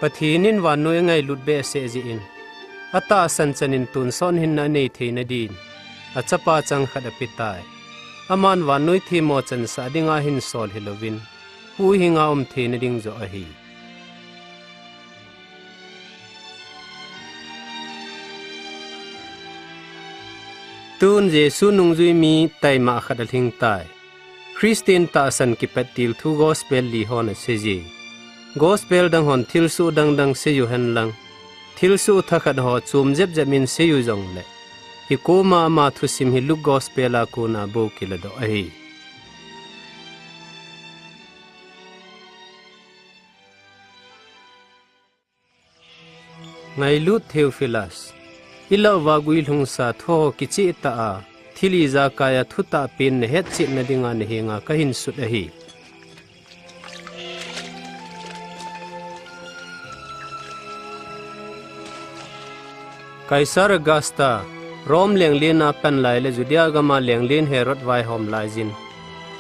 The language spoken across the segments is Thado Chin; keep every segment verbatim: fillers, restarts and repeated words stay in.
Pathen in vannoi angailut behseh jeh in, atahsan chan in tonsot hinna anei theina din, achapa changkhat apetai. Aman vannoi themmo chansah dinga hinsol hilouvin, huhhinga um theina ding joh ahi. Tun Jesu nungjui mi taima khat alhingtai. Christian tahsan kipattil thu gospel li hon aseije. Gospel dang hon thilsoh dangdang seiyu henlang, thilsoh thakhat ho chom jepjep in seiyu jongle, hikoma ama thusim hi Luke gospel a kona bou kiladoh ahi. Ngailut Theophilus, ilah uva guilhungsa thuho kichehtah a, thil ijakaiya thutah pen nahetchetna dinga nahenga kahinsut ahi. Caesar Augusta, Rome lenglen a pan lai le Judea gama lenglen Herod vaihom laiyin,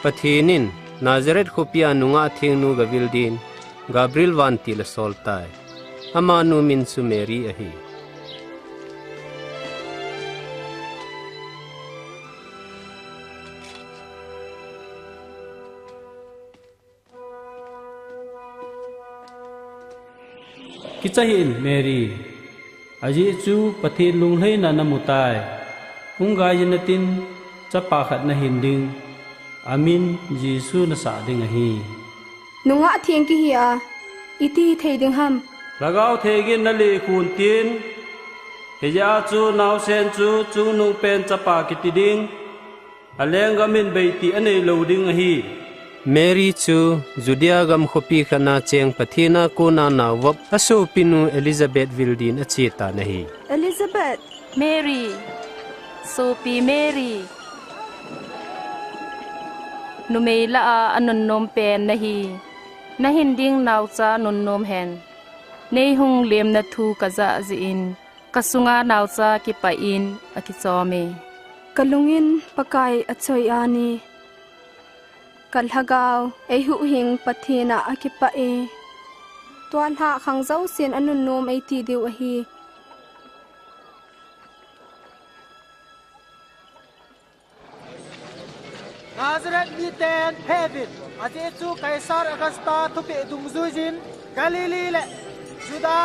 Pathen in Nazareth khopia nungah thengnu gavil din Gabriel vantil asoltai. Amanu min chu Mary ahi. Kicha hih in Mary, ajeh chu Pathen lunglhaina namutai. Hung gaijin natin, chapa khat nahin ding, amin Jesu nasah ding ahi. Nungah theng kihi a, iti hithei ding ham? Lhagao Theng in nalekhu untin, hijeh a chu naosen chu chungnungpen chapa kiti ding, alenggam in beitih aneilou ding ahi. Mary chu Judea gam khopi khatna cheng Pathen a kona naovop asopinu Elizabeth vil din achetan ahi. Elizabeth! Mary! Sopi Mary! Numei lah a anunnom pen nahi. Nahin ding naocha nunnom hen. Neihung lemna thu kajah jeh in, kasunga naocha kipah in akichome. Kalung in Pakai achoi ani. Kalhagao eihuhhing Pathen a akipah e. Tua lhah khang jousen anunnom eiti diu ahi. Nazareth miten hevin, ajeh chu Caesar Augusta thupeh dungjuiyin Galilee le Juda